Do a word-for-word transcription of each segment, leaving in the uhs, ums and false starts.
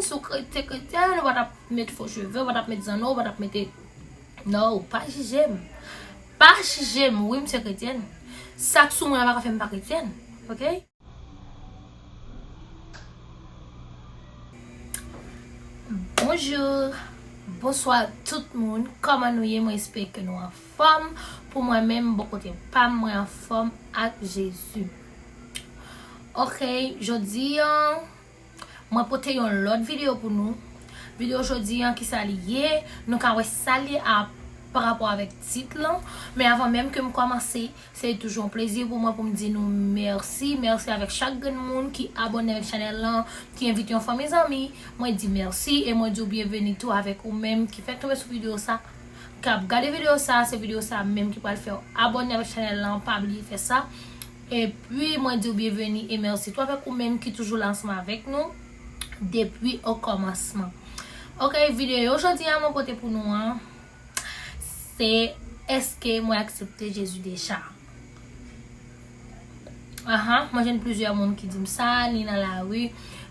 Si w kre-, te kretyèn, ou pa t ap met fo cheve, ou pa t ap met zanno, ou pa t ap mete. Non, pa jije m. Pa jije m, wi, m se kretyèn. Sa k sou mwen an pa ka fè m pa kretyèn. Oke? Bonjou, bonswa tout moun. Kòman nou ye? Mwen espere ke nou anfòm. Pou mwen menm, bò kote pa m, mwen anfòm ak Jezi. Oke, jodi an, mwen pote yon lòt videyo pou nou. Videyo jodi an, kisa li ye? Nou ka wè sa li ye a, pa rapò avèk tit lan. Men avan menm ke m kòmanse, se toujou yon plezi pou mwen pou m di nou mèsi. Mèsi avèk chak grenn moun ki abòne avèk chanèl lan, ki envite yon fanmi zanmi. Mwen di mèsi e mwen di w byenveni tou avèk ou menm ki fèk tonbe sou videyo sa, k ap gade videyo sa. Se videyo sa menm ki pral fè w abòne avèk chanèl lan, pa bliye fè sa. Epi mwen di w byenveni e mèsi tou avèk ou menm ki toujou la ansanm avèk nou depi okòmansman. Oke, videyo jodi a mwen pote pou nou an, se èske mwen aksepte Jezi deja? Ahan, mwen jwenn plizyè moun ki di m sa, ni nan lari,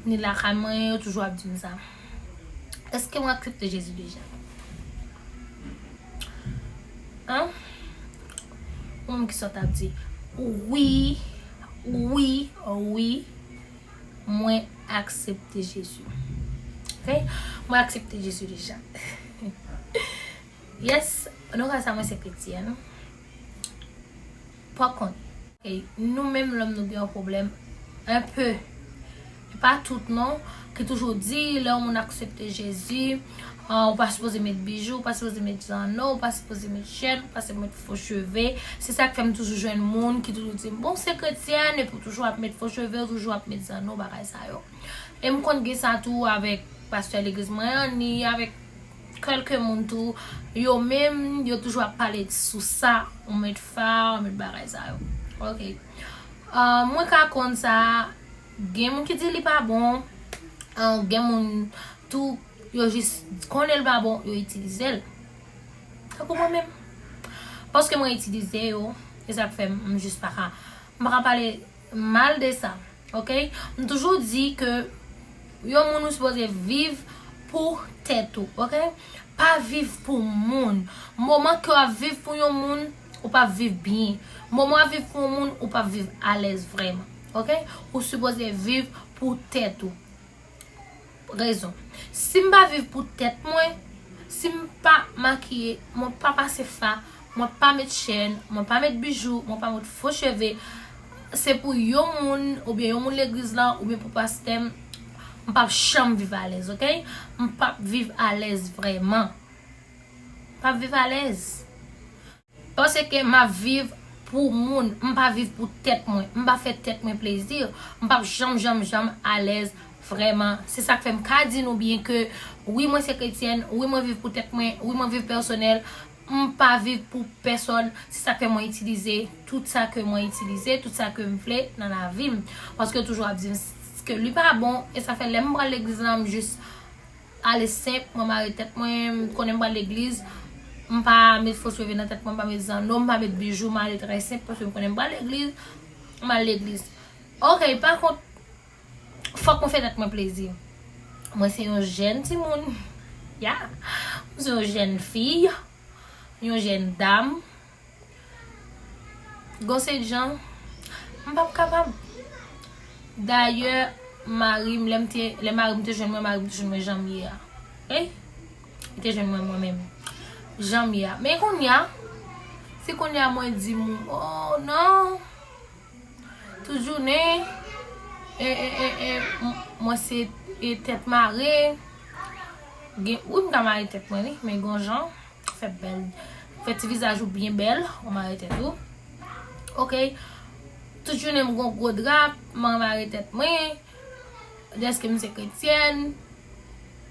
ni lakay mwen, yo toujou ap di m sa. Èske mwen aksepte Jezi deja? An? Ou menm ki sot ap di, wi, wi, wi, mwen aksepte Jezi. Oke? Mwen aksepte Jezi deja. Yes, nou ka sa mwen se kretyèn. Pa kont, e nou menm lòm nou gen yon pwoblèm, enpe, e pa tout non, ki toujou di lè yon moun aksepte Jezi, ah, ou pa sipoze met bijou, ou pa sipoze met zanno, ou pa sipoze met chèn, ou pa sipoze met fo cheve. Se sa k fè m toujou jwenn moun ki toujou di m, bon, se kretyèn, epi w toujou ap met fo cheve, w toujou ap met zanno, bagay sa yo. E m konn gen sa tou avèk pastè legliz mwen an, ni avèk kèlke moun tou, yo menm, yo toujou ap pale sou sa, ou met fa, ou met bagay sa yo. Oke. Ah, mwen ka konn sa, gen moun ki di li pa bon, ah, gen moun tou, yo jis konnen l pa bon, yo itilize l. Tankou mwen menm. Paske mwen itilize yo, e sa k fè m, m jis pa ka, m pa ka pale mal de sa, oke? M toujou di ke yon moun ou sipoze viv pou tèt ou, oke? Pa viv pou moun. Moman ke w ap viv pou yon moun, ou p ap viv byen. Moman w ap viv pou yon moun, ou p ap viv alèz vrèman, oke? Ou sipoze viv pou tèt ou. Rezon. Si m pa viv pou tèt mwen, si m pa makiye, mwen pa pase fa, mwen pa met chèn, mwen pa met bijou, mwen pa met fo cheve, se pou yon moun, oubyen yon moun legliz lan, oubyen pou pastè m, m p ap janm viv alèz, oke? M p ap viv alèz vrèman. M p ap viv alèz. Paske m ap viv pou moun, m pa viv pou tèt mwen, m pa fè tèt mwen plezi, m p ap janm, janm, janm alèz vrèman. Se sa k fè m ka di nou byen ke wi, mwen se kretyèn, wi, mwen viv pou tèt mwen, wi, mwen viv pèsonèl, m pa viv pou pèsòn. Se sa k fè mwen itilize tout sa ke mwen itilize, tout sa ke m vle nan lavi m. Paske yo toujou ap di m s-, ke li pa bon, e sa fè lè m pral legliz lan, m jis ale senp, mwen mare tèt mwen, m konnen m pral legliz, m pa met fo cheve nan tèt mwen, m pa met zanno, m pa met bijou, m ale trè senp, paske m konnen m pral legliz, m al legliz. Oke, pa kont, fòk mwen fè tèt mwen plezi. Mwen se yon jèn timoun, ya, mwen se yon jèn fi, yon jèn dam. Gon seri jan, m p ap kapab. Dayè, mari m, lè m te, lè mari m te jwenn mwen, mari m te jwenn mwen jan m ye a. Ey, li te jwenn mwen, mwen menm. Jan m ye a. Men kounye a, se kounye a mwen di m, oh non, tout jounen, e, e, e, e, m-, mwen se, e, tèt mare. Gen, wi, m ka mare tèt mwen, wi, men gon jan. Fè bèl, fè ti vizaj ou byen bèl, ou mare tèt ou. Oke. Tout jounen m gon gwo dra, m mare tèt mwen. Dèske m se kretyèn,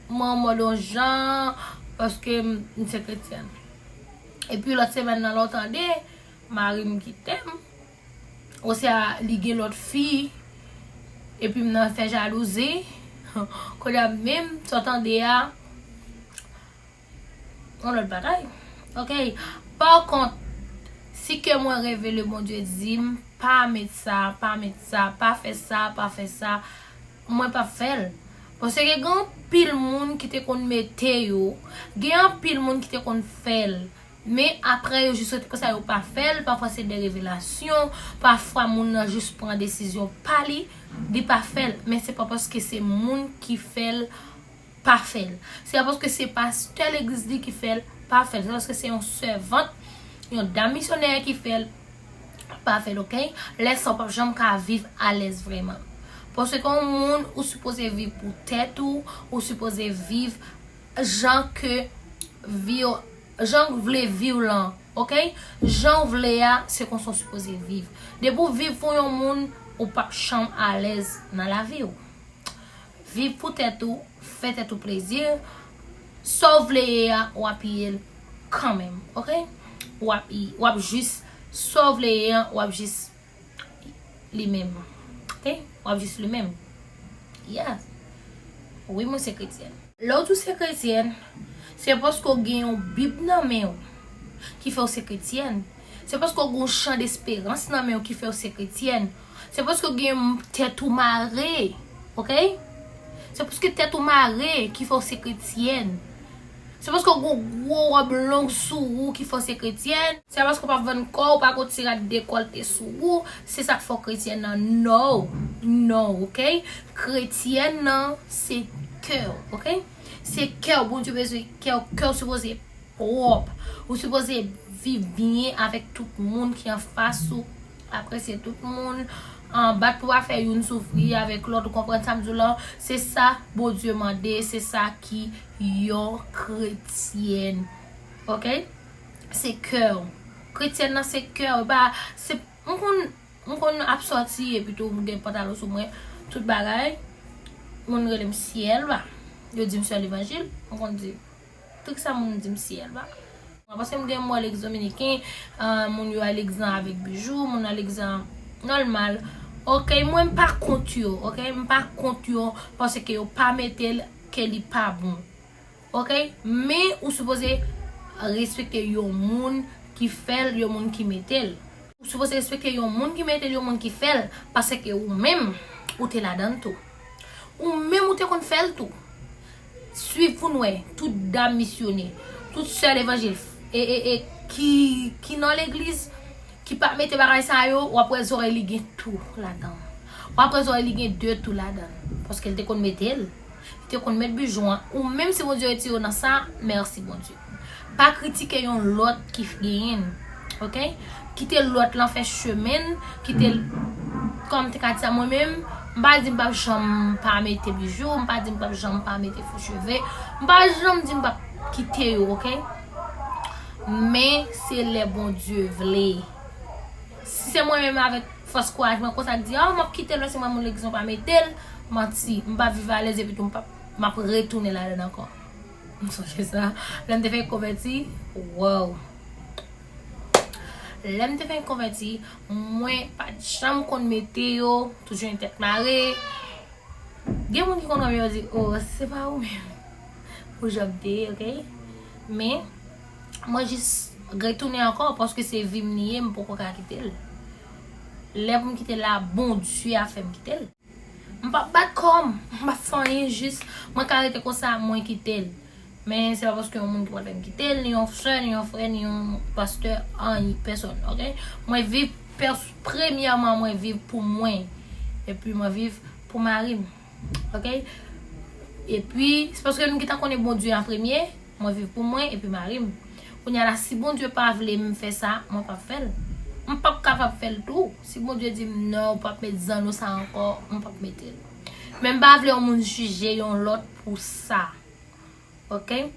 mwen an mòd yon jan, paske m, m se kretyèn. Epi lòt semèn nan, lè w tande, mari m kite m. Osea li gen lòt fi, epi m nan fè jalouzi. Kounye a menm, sa w tande a, yon lòt bagay. Oke. Pa kont, si kè mwen revele, Bondye di m, pa met sa, pa met sa, pa fè sa, pa fè sa, mwen p ap fè l. Paske gen anpil moun ki te konn mete yo, gen anpil moun ki te konn fè l. Men apre yo jis rete konsa, yo pa fè l, pafwa se de revelasyon, pafwa moun nan jis pran desizyon pa li, li pa fè l. Men se pa paske se moun ki fè l pa fè l. Se pa paske se pastè legliz li ki fè l pa fè l. Se paske se yon sèvant, yon dam misyonè ki fè l pa fè l, oke? Lè sa w p ap janm ka viv alèz vrèman. Paske yon moun ou sipoze viv pou tèt ou, ou sipoze viv jan ke vi w, jan w vle vi w lan, oke? Jan w vle a, se konsa w sipoze viv. Depi w viv pou yon moun, ou p ap janm alèz nan lavi w. Viv pou tèt ou, fè tèt ou plezi. Sa w vle ye a, w ap ye l kanmenm, oke? W ap, w ap jis, sa w vle ye a, w ap jis li menm. Oke? W ap jis li menm. Yeah. Wi, mwen se kretyèn. Lè w di w se kretyèn, se paske w gen yon Bib nan men w ki fè w se kretyèn. Se paske w gen yon chan desperans nan men w ki fè w se kretyèn. Se paske w gen tèt ou mare, oke? Se paske tèt ou mare ki fè w se kretyèn. Se paske w gen yon gwo wòb long sou ou ki fè w se kretyèn. Se paske w pa vann kò w, pa gen ti rad dekòlte sou ou, se sa k fè w kretyèn nan. No, no, oke? Kretyèn nan, se kè w, oke? Se kè w, Bondye bezwen kè w, kè w sipoze pwòp. Ou sipoze viv byen avèk tout moun ki anfas ou, apresye tout moun, bat pou pa fè youn soufri avèk lòt, ou konprann sa m di w lan? Se sa Bondye mande, se sa ki yon kretyèn. Oke? Se kè w. Kretyèn nan se kè w. E pa, se, m konn, m konn ap sòti epi tou m gen pantalon sou mwen, tout bagay. Moun rele m syèl ba. Yo di m sè levanjil. M konn di, tout sa moun di m syèl ba. Paske m gen, m wè legliz dominiken, ah, moun yo al legliz lan avèk bijou, moun al legliz lan nòmal. Oke, mwen m pa kont yo, oke? M pa kont yo paske yo pa mete l ke li pa bon. Oke? Men ou sipoze respekte yon moun ki fè l, yon moun ki mete l. Ou sipoze respekte yon moun ki mete l, yon moun ki fè l, paske ou menm, ou te ladan l tou. Ou menm ou te konn fè l tou. Swiv pou n wè, tout dam misyonè, tout sè levanjil, e, e, e, ki, ki nan legliz, ki pa mete bagay sa yo, w ap wè zòrèy li gen tou ladan l. W ap wè zòrèy li gen de tou ladan l. Paske l te konn mete l. Li te konn met bijou an. Ou menm si Bondye retire w nan sa, mèsi Bondye. Pa kritike yon lòt ki genyen l, oke? Kite lòt lan fè chemen l, kite l, kòm te ka di sa mwen menm, m pa di m p ap janm pa mete bijou, m pa di m p ap janm pa mete fo cheve, m pa janm di m p ap kite yo, oke? Men se lè Bondye vle. Si se mwen menm avèk fòs kouraj mwen konsa k di, ah, m ap kite l, se mwen moun legliz mwen pa mete l, manti, m pa viv alèz epi tou m p ap, m ap retounen ladan l ankò. M sonje sa, lè m te fenk konvèti, wow. Lè m te fenk konvèti, mwen pa t janm konn mete yo, toujou yon tèt mare. Gen moun ki konn wè m, yo di, oh, se pa ou menm. Pou jan m te ye, oke? Men, mwen jis retounen ankò, paske se vi m li ye, m poko ka kite l. Lè pou m kite l la, Bondye a fè m kite l. M p ap bat kò m, m p ap fè anyen, jis, mwen ka rete konsa, mwen kite l. Men se pa paske yon moun ki pral fè m kite l, ni yon sè, ni yon frè, ni yon pastè, anyen, pèsonn, oke? Mwen viv pès-, premyèman, mwen viv pou mwen. Epi mwen viv pou mari m. Oke? Epi, se paske nou gentan konnen Bondye an premye, mwen viv pou mwen, epi mari m. Kounye a la, si Bondye pa vle m fè sa, mwen p ap fè l. M p ap kapab fè l tou. Si Bondye di m, non, ou p ap met zanno sa ankò, m p ap mete l. Men m pa vle yon moun jije yon lòt pou sa. Oke?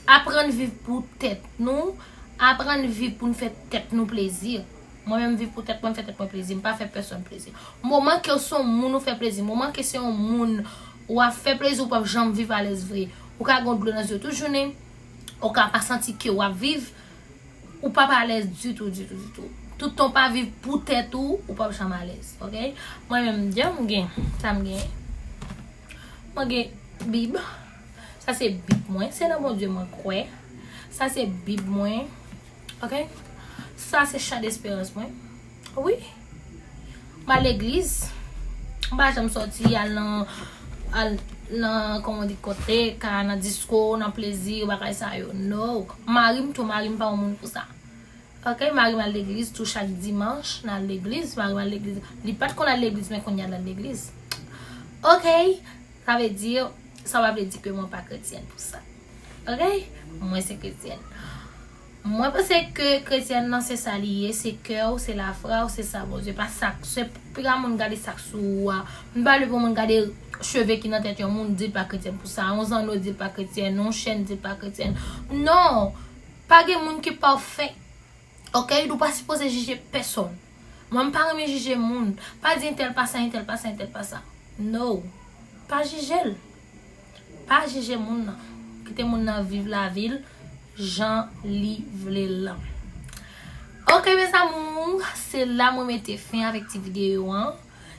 Aprann viv pou tèt nou, aprann viv pou n fè tèt nou plezi. Mwen menm viv pou tèt mwen, m fè tèt mwen plezi, m pa fè pèsonn plezi. Moman ke w se yon moun ou fè plezi, moman ke se yon moun ou ap fè plezi, ou p ap janm viv alèz vre. Ou ka gen dlo nan zye w tout jounen, ou ka pa santi ke w ap viv, ou p ap alèz ditou, ditou, ditou. Toutan w pa viv pou tèt ou, ou p ap janm alèz, oke? Mwen menm, jan m gen, sa m gen. Mwen gen Bib. Sa se Bib mwen, se nan Bondye mwen kwè. Sa se Bib mwen. Oke? Sa se chan desperans mwen. Wi. M al legliz. M pa janm sòti al nan, al nan, kòman di, kote, ka nan disko, nan plezi, bagay sa yo. No. Mari m tou, mari m pa yon moun pou sa. Ok, mari m al legliz tou chak dimanch, nan legliz, mari m al legliz. Li pa t konn al legliz, men kounye a l al legliz. Ok, sa vle di, sa pa vle di ke mwen pa kretyèn pou sa. Ok, mwen se kretyèn. Mwen panse ke kretyèn nan se sa li ye, se kè w, se lafwa w, se sa Bondye pa sa, se piga moun gade sa k sou ou a. M pa vle pou moun gade cheve ki nan tèt yon moun, di l pa kretyèn pou sa, yon zanno di l pa kretyèn, yon chèn di l pa kretyèn. Non, pa gen moun ki pafè. Ok, nou pa sipoze jije pèsonn. Mwen m pa renmen jije moun. Pa di entèl pa sa, entèl pa sa, entèl pa sa. No. Pa jije l. Pa jije moun nan. Kite moun nan viv lavi l jan li vle l lan. Ok, mes amours, se la mwen mete fen avèk ti videyo an.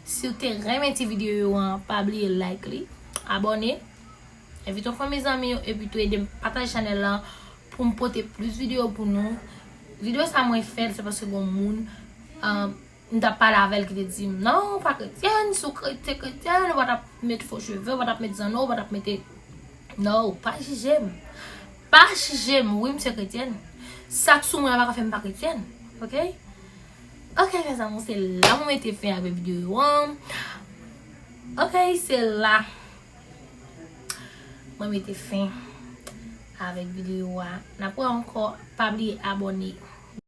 Si w te renmen ti videyo an, pa bliye like li, abòne, envite yon fanmi zanmi w, epi tou ede m pataje chanèl lan pou m pote plis videyo pou nou. Videyo sa mwen fè l, se paske gon moun, um, m t ap pale avè l ki te di m, "Non, ou pa kretyèn, si w kre-, te kretyèn, ou pa t ap met fo cheve, ou pa t ap met zanno, ou pa t ap mete." No, pa jije m. Pa jije m, wi, m se kretyèn. Sa k sou mwen an pa ka fè m pa kretyèn. Ok? Ok, mes amours, se la mwen mete fen avèk videyo an. Ok, se la mwen mete fen avèk videyo a. N ap wè ankò, pa bliye abòne,